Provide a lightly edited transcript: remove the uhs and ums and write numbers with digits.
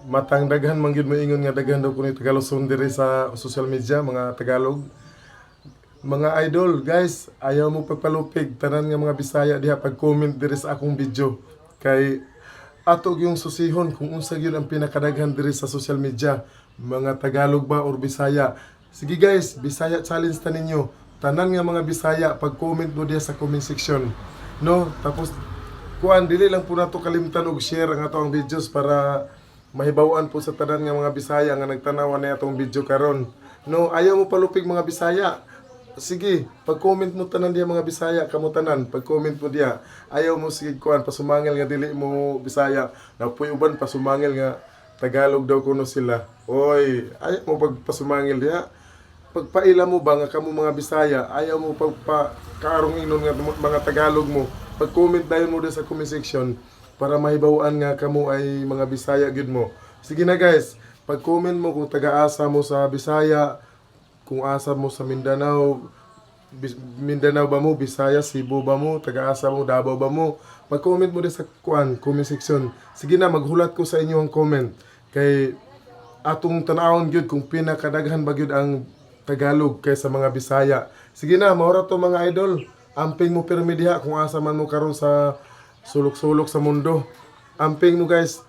Matang daghan man gyud moingon nga daghan daw kuno Tagalog diri sa social media, mga Tagalog. Mga idol, guys, ayaw mo pagpalupig tanan nga mga Bisaya diha, pag-comment diri sa akong video kay ato yung susihon kung unsa gyud ang pinakadaghan diri sa social media, mga Tagalog ba or Bisaya. Sige guys, Bisaya challenge ta ninyo. Tanan nga mga Bisaya, pag-comment mo diha sa comment section. No, tapos kuan, dili lang po nato kalimtan og share ang ato ang videos para mahibaw-an po sa tanan nga mga Bisaya nga nagtanaw na atong video karon. No, ayaw mo palupig, mga Bisaya. Sige, pag-comment mo tanan diha, mga Bisaya, kamo tanan, pag-comment mo diha. Ayaw mo sige kuan pasumangil nga dili mo Bisaya. Napuy uban pasumangil nga Tagalog daw kuno sila. Oy, ayaw mo pagpasumangil diha. Pagpaila mo ba nga kamo mga Bisaya, ayaw mo pagpa kaarong inon nga mga Tagalog mo. Pag-comment dayon mo diha sa comment section para mahibaw-an nga kamo ay mga Bisaya gyud mo. Sige na guys, pag-comment mo kung taga-asa mo sa Bisaya, kung asa mo sa Mindanao, Mindanao ba mo, Bisaya, Cebu ba mo, taga-asa mo, Davao ba mo. Pag-comment mo din sa kuan, comment section. Sige na, maghulat ko sa inyo ang comment. Kay atong tanawon gyud kung pinakadaghan ba gyud ang Tagalog kaysa mga Bisaya. Sige na, maura to, mga idol. Amping mo pirmi diha kung asa man mo karon sa sulok-sulok sa mundo. Amping mo, guys.